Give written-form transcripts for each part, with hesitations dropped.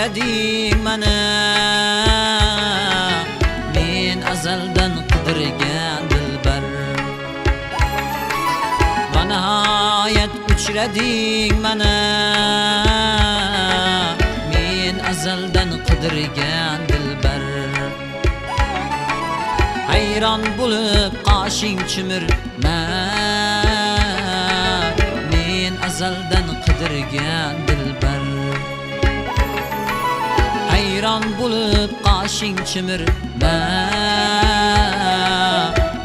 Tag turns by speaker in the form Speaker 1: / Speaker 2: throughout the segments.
Speaker 1: Uchrading mana, men azaldan qidirgan dilbar. Va nihoyat uchrading mana, men azaldan qidirgan dilbar. Hayron bo'lib qoshing chimirma, men azaldan qidirgan dilbar. Hayron bo'lib qoshing chimirma,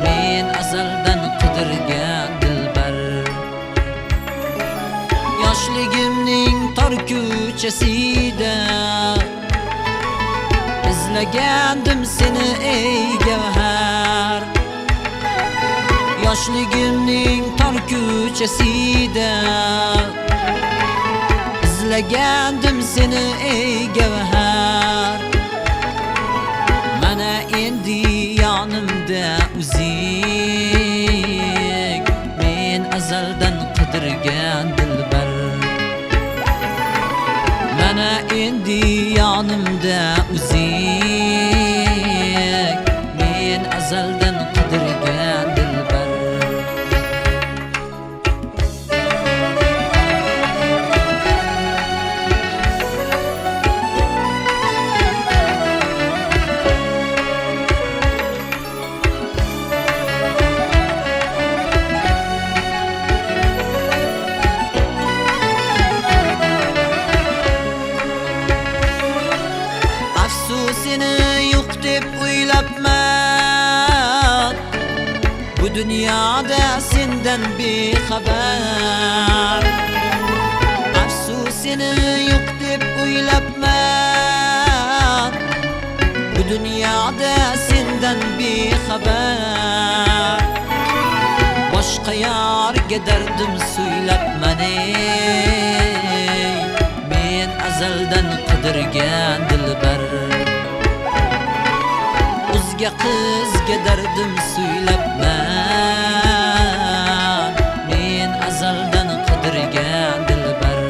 Speaker 1: men azaldan qidirgan dilbar. Yoshligimning tor ko'chasida izlagandim seni ey gavhar. Yoshligimning tor ko'chasida izlagandim seni ey gavhar. Mana endi yonimda o'zing, men azaldan qidirgan dilbar. Mana endi yonimda o'zing, men azaldan qidirgan dilbar. Seni yo'q deb o'ylabman, bu dunyoda sendan bexabar. Afsus seni yo'q deb o'ylabman, bu dunyoda sendan bexabar. Boshqa yorga dardim so'ylabman ey, men azaldan qidirgan dilbar. O'zga qizga dardim so'ylabman, men azaldan qidirgan dilbar.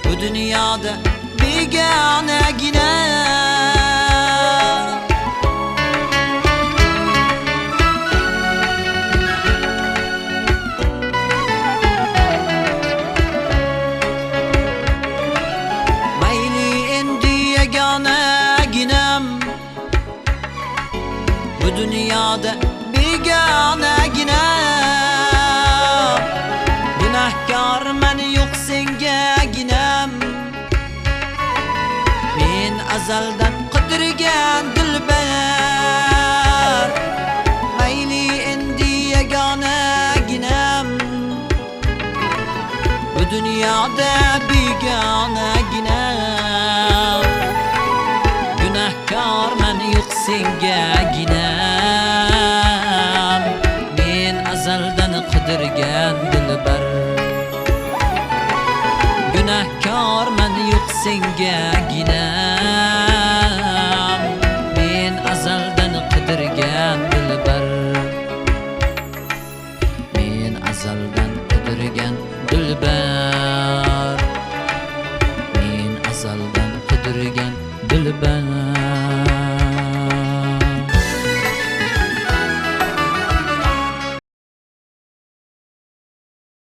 Speaker 1: Bu dünyada begonagina, mayli endi yagonaginam, bu dunyoda begonagina. Gunohkorman yo'q sengaginam, men azaldan qidirgan dilbar. Mayli endi yagonaginam, bu dunyoda begonaginam. Gunohkorman yo'q sengaginam, men azaldan qidirgan dilbar. Gunohkorman yo'q sengaginam, men azaldan qidirgan dilbar. Men azaldan qidirgan dilbar, men azaldan qidirgan dilbar.